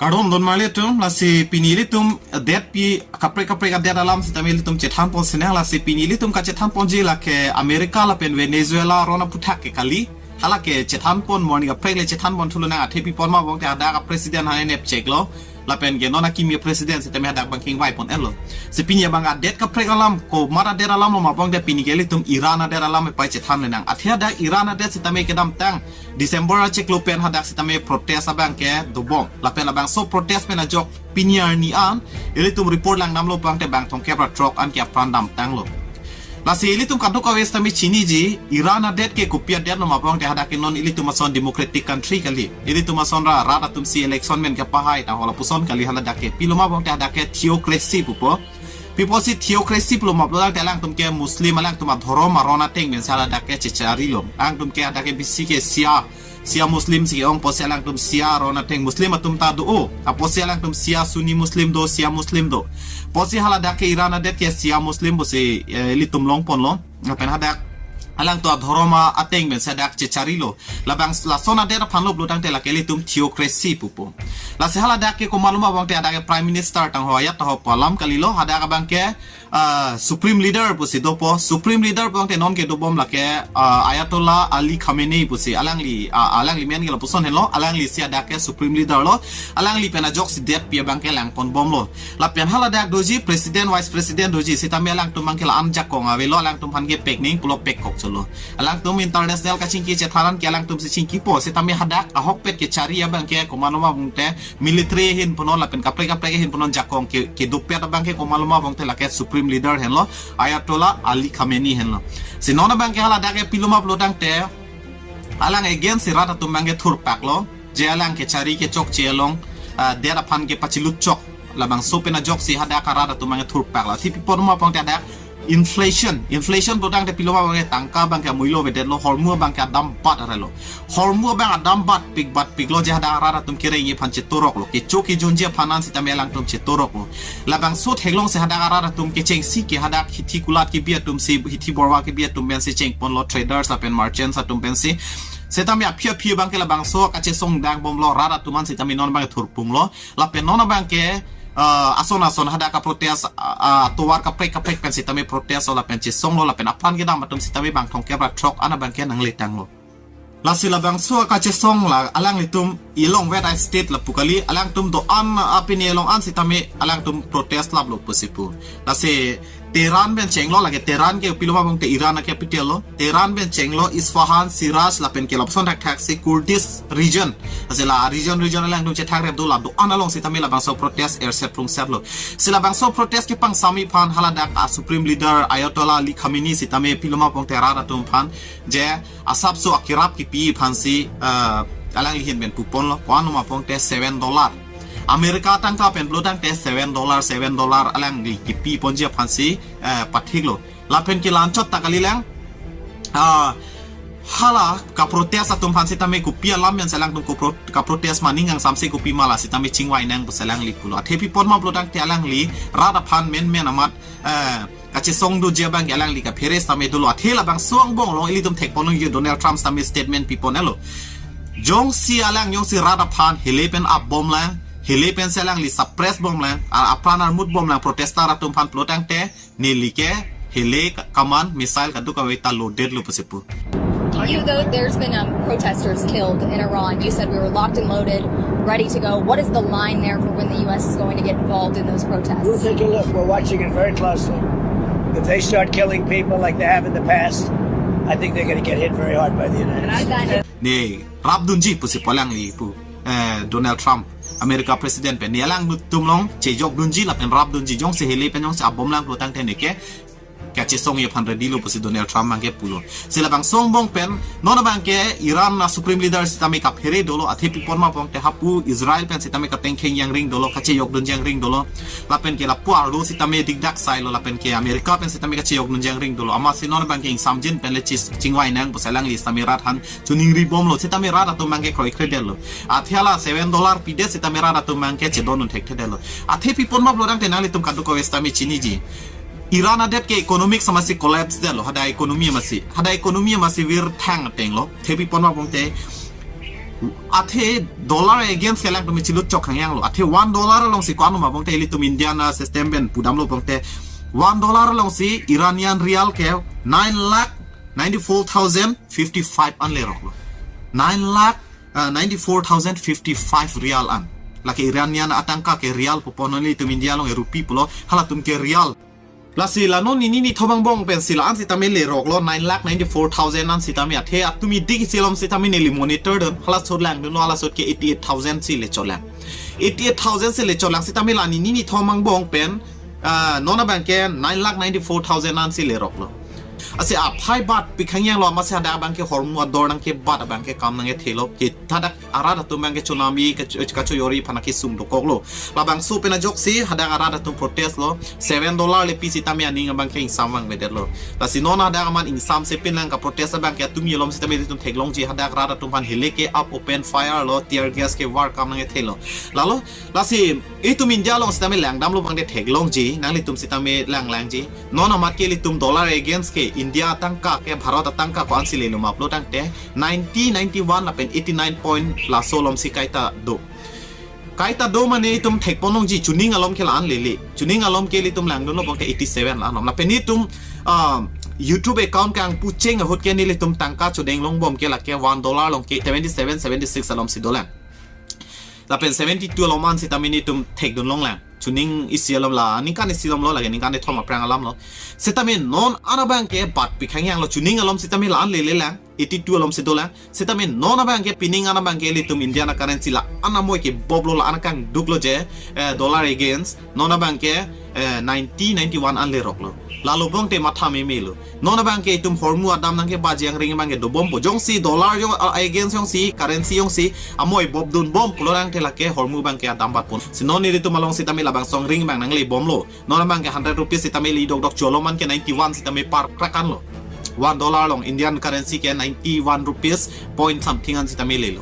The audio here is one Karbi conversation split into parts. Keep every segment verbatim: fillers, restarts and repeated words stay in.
Kardom don marli atum, lasi pini ilitum detpi kaprek kaprek adet alam sitame ilitum chethan pon sinang, lasi pini ilitum kachethan ponji lake America lapen Venezuela aron aphuthak ke kali. Hala ke chethan pon, morning kaprek le chethan pon thulonang, athe pi pon ma bong te hadak a president hane nepchek lo. Lapen ke non akimi president sitame hadak bang kingvai pon-et lo. Si pini abang adet kaprek alam, komat adet alam lo ma bong te pini ke ilitum Iran adet alam pai chethan lenang. Athe hadak Iran adet sitame kedamtang December achiklo pen hadak sitame protest abang ke dobom. Lapen labangso protest pen ajok pini arni an ilitum report langdamlo bang te bang thomkep ra throk an ke apran damtanglo. Lasi ilitum kadokave sitame chiniji, Iran adet ke kopi adet lo ma bong te hadak ke non ilitum ason democratic country kali. Ilitum ason ra rat atum si election men kepahai ta ho lapuson kali, hala dak ke pilo ma bong te hadak ke theocracy pupo. Pi apotsi theocracy pulo ma bong te alangtum ke Muslim, alangtum adhorom aron ateng pen si hala dak ke chechari lo. Alangtum ke hadak ke bisi ke Shia, Shia Muslim si ke-ong apotsi alangtum Shia aron ateng Muslim atum ta do o. Apotsi alangtum Shia Sunni Muslim do, Shia Muslim do. Apotsi hala dak ke Iran adet ke Shia Muslim pusi, eh, ilitum long pon lo. Lapen hadak alangtum adhorom ateng pen si hadak chechari lo. Labang lason adet aphan lo pulo tangte lake ilitum theocracy pupo. Lasi hala dak ke komat lo ma bong te hadak ke Prime Minister tang ho ayat ta ho pu alam kali lo, hadak abang ke ah, Supreme Leader pusi dopo. Supreme Leader pulote non ke dobom lake, ah, Ayatollah Ali Khamenei pusi. Alangli, ah, alangli men ke lapuson henlo. Alangli si hadak ke Supreme Leader lo. Alangli pen ajok si detpi abang ke lang pon bom lo. Lapen hala dak doji President, Vice President doji sitame alangtum bang ke la-an jakong avelo, alangtum aphan ke pek ning pulo pek kok cholo. Alangtum international kachingki chethan an ke alangtum si chingkipo, sitame hadak ahokpet kechari abang ke komat lo ma bong te military ahin punon lapen kaprek kaprek ahin punon jakong ke, kedopet abang ke komat lo ma bong te lake Supreme Leader henlo, Ayatollah Ali Khamenei henlo. Si non abang ke hala dak ke pilo ma pulo tangte alang against si rat atum bang ke thurpak lo, je alang kechari kechokche along, ah, det aphan ke pachilut chok. Labangso pen ajok si hadak a rat atum bang ke thurpak lo. Athe pi pon ma bong te hadak inflation, inflation pulo tangte pilo ma bang ke tangka bang ke amuilo avedet lo, hormu bang ke adam bat arlo. Hormu bang adam batpik batpik lo, je hadak a rat atum kereng-i aphan chetorok lo. Kecho kejunji aphan an sitame alangtum chetorok lo. Labangso theklong si hadak a rat atum kechengsi ke hadak hithi kulat kebi atum si, hithi borwa kebi atum pen si cheng pon lo, traders lapen merchants atum pen si. Sitame aphi aphi bang ke labangso kachesong dang bom lo, rat atum an sitame non bang ke thurpung lo. Lapen non abang ke, eh, ason ason hadak a protest, ah, ah, tovar kaprek kaprek pen sitame protest lo lapen chesong lo lapen apran kedam atum sitame bang thomkep ra throk an abang ke nangle tanglo. Lasi labangso kachesong la alanglitum ilong vet a state lapu kali, alangtum do-an, ah, pini along an sitame alangtum protest lap lo pusi pu. Lasi Tehran pen chenglo, lake Tehran ke pilo ma bong te Iran a capital lo. Tehran pen chenglo Isfahan, Shiraz lapen ke lapuson thakthak si Kurdish region. Lasi la region region alangtum chethak rep do, la do-an along sitame labangso protest erset prungset lo. Si labangso protest kepangsami aphan hala dak a Supreme Leader Ayatollah Ali Khamenei sitame pilo ma bong te rat atum aphan je asapso akerap kepi aphan si, eh, alangli ahin pen pu pon lo, ko-an lo ma bong te seven dollar. America tangka pen pulo tangte seven dollar, seven dollar alangli kepi ponji aphan si, eh, pathik lo. Lapen ke la-anchot ta kalilang, ah, hala kaprotest atum aphan sitame kopi alam pen si alangtum kopro-, kaprotest ma, ning kangsamse kopi ma la sitame chingvai nang pusi alangli pulo. Athe pi pon ma pulo tangte alangli rat aphan men men amat, eh, kachesong doji abang ke alangli kaphere sitame dolo. Athe labangso angbong along ilitum thek pon longji Donald Trump sitame statement pi pon-et lo. Jongsi alang jongsi rat aphan hele pen ap bom lang, hele pen si alangli suppress bom lang, a-, apran armut bom lang protester atum aphan pulo tangte neli ke hele ka-, kaman missile kadokave ta loaded lo pusi pu. You, though, there's been, um, protesters killed in Iran. You said we were locked and loaded, ready to go. What is the line there for when the U S is going to get involved in those protests? We'll take a look. We're watching it very closely. If they start killing people like they have in the past, I think they're gonna get hit very hard by the United States. Ne rap dunji pusi pu alangli pu, eh, Donald Trump, America President pen. Ne alangtum along chejok dunji lapen rap dunji, jongsi hele pen jongsi ap bom lang pulo tangte ne ke kachesongji aphan ready lo pusi Donald Trump abang ke pulo. Si labangso angbong pen, non abang ke Iran a Supreme Leader sitame kaphere dolo, athe pi pon ma bong te hapu Israel pen sitame katengkheng jangring dolo, kachejok dunji jangring dolo. Lapen ke lapu arlo sitame dikdak sai lo, lapen ke America pen sitame kachejok dunji jangring dolo. Amatsi non abang ke ingsamjin pen le chis-, chingvai nang pusi alangli sitame rat aphan choningri bom lo, sitame rat atum abang ke kroikre det lo. Athe hala seven dollar pidet sitame rat atum abang ke chedon un thekthedet lo. Athe pi pon ma pulo tangte nanglitum kadokave sitame chiniji. Iran adet ke economic amatsi collapse det lo, hadak economy amatsi. Hadak economy amatsi vir thang ateng lo. Athe pi pon ma bong te Athe dollar against ke alangtum chilut chok hangyang lo. Athe one dollar alongsi ko-an ma bongte ilitum Indian, ah, system pen pudamlo bongte, one dollar alongsi Iranian rial ke nine lakh ninety-four thousand fifty-five an lerok lo. Nine lakh, ah, ninety-four thousand fifty-five rial an. Lake Iranian atangka ke rial puponlo, ilitum India along e rupee pulo, halatum ke rial. Lasi la non nini nithom angbong pen si la-an sitame lerok lo, nine lakh ninety-four thousand an sitame. Athe atum idik isi alom sitame neli monitor dun, hala sot langdunlo, hala sot ke eighty-eight thousand si le chotlang. Eighty-eight thousand si le chotlang sitame la nini nithom angbong pen, ah, non abang ke nine lakh ninety-four thousand an si lerok lo. Lasi aphai baht pi khangyang lo, amatsi hadak abang ke hormu ador nangkebat abang ke kam nangkethelo, ke hadak arat atum abang ke chonam-i, kacho-, kachojor-i aphan akesung dokok lo. Labangso pen ajoksi hadak arat atum protest lo, seven dollar le pi sitame aning abang ke ingsam vangvedet lo. Lasi non hadak amat ingsamse pinlang kaprotest abang ke atum alom sitame ilitum theklongji, hadak rat atum aphan hele ke ap open fire lo, tear gas kevar kam nangkethelo. Lalo, lasi itum India along sitame langdamlo bangte theklongji, nanglitum sitame langlangji. Non amat ke ilitum dollar against ke India atangka ke Bharat atangka ko-an si lelo ma pulo tangte, ninety, ninety-one lapen eighty-nine point laso alomsi kaita do. Kaita do mane itum thekponlongji, chuning alom ke la-an lele. Chuning alom ke ilitum langdunlo bangte eighty-seven la-an alom. Lapen itum, ah, YouTube account kangpucheng ahut ke nelitum tangka chodeng longbom ke lake one dollar along ke seventy-seven, seventy-six alomsi dolang. Lapen seventy-two alom an sitame nelitum thekdun longlang. Chuning isi alom la, ningkan isi alom lo lake, ningkan ithom aphrang alam lo. Sitame non an abang ke baht pi khangyang lo, chuning alom sitame la-an lele lang, eighty-two alomsi dolang. Sitame non abang ke pining an abang ke ilitum Indian currency la-an amoi keboblo, la-an kangduklo je, eh, dollar against, non abang ke, eh, ninety, ninety-one an lerok lo. Lalo bongte matha meme lo. Non abang ke itum hormu adam nangkebaji angring abang ke dobompo. Jongsi dollar jong, ah, against jongsi, currency jongsi amoi bobdunbom pulo tangte lake hormu abang ke adam batpon. Si non nelitum along sitame labangso angring abang nanglebomlo. Non abang ke hundred rupees sitame le dokdok, cholo man ke ninety-one sitame par krakan lo. One dollar along Indian currency ke ninety-one rupees point something an sitame lelo.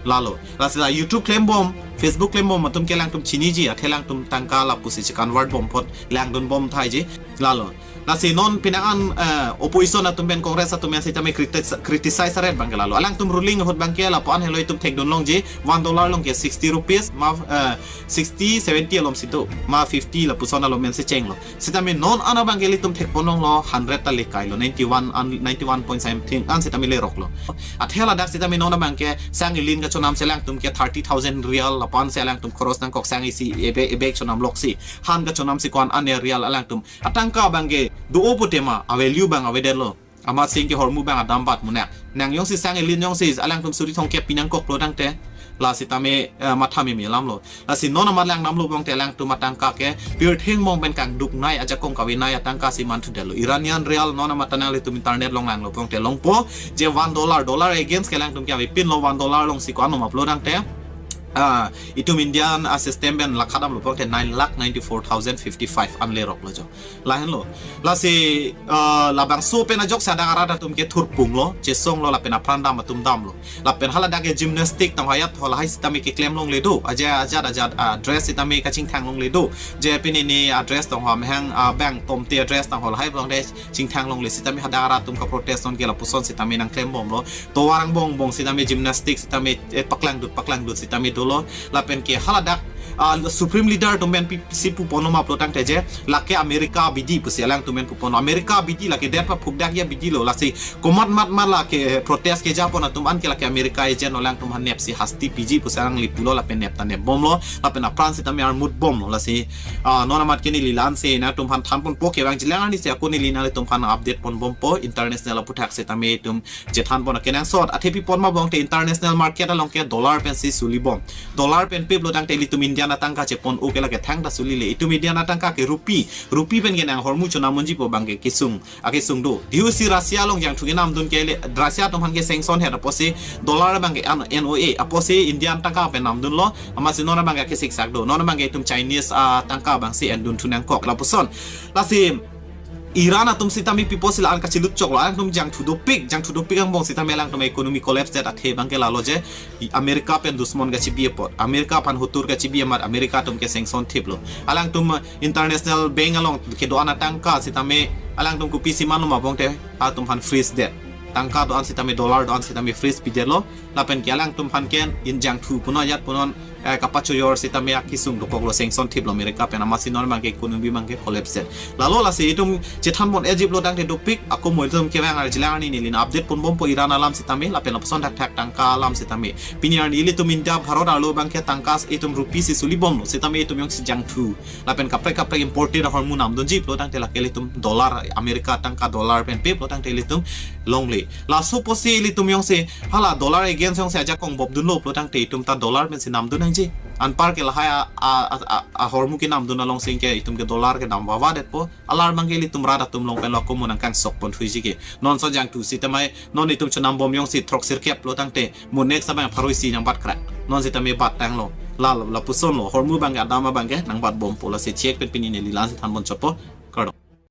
Lalo. Lasi la YouTube klembom, Facebook klembom atum ke alangtum chiniji, athe alangtum tangka lapusi che-convert bom apot langdunbom thaiji. Lalo. Lasi non penang an, eh, opposition atum pen Congress atum pen sitame critis-, criticize aret abang ke lalo. Alangtum ruling ahut abang ke lapu-an helo itum thekdunlongji, one dollar along ke sixty rupees, ma, eh, sixty, seventy alomsi do, ma fifty lapuson alom pen si chenglo. Sitame non an abang ke ilitum thekponlonglo, hundred ta le kailo, ninety-one an, ninety-one point something an sitame lerok lo. Athe ladak sitame non abang ke sang ilin kachonamsi alangtum ke thirty thousand rial lapu-an si alangtum khoros nangkok, sang isi ebe-, ebek chonam loksi. Han kachonamsi ko-an ane rial alangtum. Atangka abang ke do-o pute ma, a-value abang avedetlo. Amatsi ke hormu abang adam bat munak. Nang jongsi sang ilin jongsi alangtum suri thomkep pi nangkok pulo tangte, la sitame, eh, matha meme alam lo. Lasi non amat langdamlo bangte alangtum atangka ke pirthe angbong pen kangduknei, ajakong kavenei atangka si manthudetlo. Iranian rial non amat ta nanglitum internet along langlo bangte longpo je one dollar, dollar against ke alangtum ke avepinlo, one dollar alongsi ko-an ma pulo tangte, ah, itum Indian, ah, system pen la khadamlo bangte nine lakh ninety-four thousand fifty-five an lerok lo jo. Lahenlo. Lasi, ah, labangso pen ajoksi hadak arat atum ke thurpunglo, chesonglo, lapen apran dam atum damlo. Lapen haladak ke gymnastic tang hayat hol hai sitame keklem longle do. Ajat ajat ajat, ah, dress sitame kachingthang longle do. Je pini ni, ah, dress tang ho amahang, ah, bang tomte dress tang hol hai bangde chingthang longle sitame hadak arat atum kaprotest non ke lapuson sitame nangklembomlo. Tovar angbong angbong sitame gymnastic sitame, eh, paklangdut paklangdut sitame dolo. Lapen ke haladak, ah, Supreme Leader atum pen pi-, si puponlo ma pulo tangte je, lake America abidi pusi alangtum pen puponlo. America abidi lake det paphukdak ya abidi lo. Lasi komat mat mat lake protest kejapon atum an ke lake America agent lo, alangtum aphan nepsi hasti piji pusi alangli pulo lapen nep ta nepbomlo. Lapen apran sitame armut bomlo. Lasi, ah, non amat ke neli la-an si nangtum aphan thanponpo, kevangjilang arni si ako neli nanglitum aphan update ponbompo, international aputhak sitame itum chethanpon akenangsot. Athe pi pon ma bangte international market along ke dollar pensi sulibom. Dollar pen piplo tangte ilitum Indian atangka chepon-o ke lake thangta sulile. Itum Indian atangka ke rupee, rupee pen ke nang hormu chonam unjipo bang ke kesung, akesung do. Dihusi Russia along jangthu kenamdun ke le, Russia atum aphan ke sanction het apotsi dollar bang ke an, N O A, apotsi Indian tangka pen namdunlo, amatsi non bang ke kesiksak do. Non bang ke itum Chinese, ah, tangka bangsi endun thu nangkok lapuson. Lasi Iran atum sitame pipo si la-an kachilut choklo, alangtum jangthu dopik, jangthu dopik angbong sitame alangtum economy collapse det athe bang ke lalo je, i-, America pen dusmon kachibi apot, America aphan hotur kachibi amat America atum ke sanction thiplo. Alangtum, uh, international bank along kedo-an atangka sitame alangtum kopisi manlo ma bangte atum aphan freeze det. Tangka do-an sitame, dollar do-an sitame freeze pidetlo. Lapen ke alangtum aphan ke injangthu punon ajat punon eh, kapachoyor sitame akisung dokoklo, sanction thiplo America pen, amatsi non abangke economy abangke collapse. Lalo lasi itum chethan ponji pulo tangte dopik, ako mo itum kevang arjilang arni neli nang update ponbompo Iran alam sitame, lapen lapuson thakthak tangka alam sitame. Pini arni ilitum India Bharat arlo abangke tangka itum rupee si sulibomlo, sitame itum jongsi jangthu. Lapen kaprek kaprek imported ahormu namdunji pulo tangte lake ilitum dollar, America tangka dollar pen pe pulo tangte ilitum longle. Laso apotsi ilitum jongsi hala dollar against jongsi ajakong bobdunlo pulo tangte itum ta dollar pensi namdun nangji. Anpar ke lahai a, a, a, a, ahormu kenamdun alongsi ke itum ke dollar ke dam vavadetpo. Alar abangke ilitum rat atum along pen lo ako mo nangkangsok ponthuji ke. Non so jangthu sitame non itum chonambom jongsi throksirkep pulo tangte mo next abang pharo isi nangbat krak. Non sitame bat tanglo. La lapusonlo. Ahormu abangke adam abangke nangbatbompo, lasi chek pen pini neli la-ansi thanpon chotpo.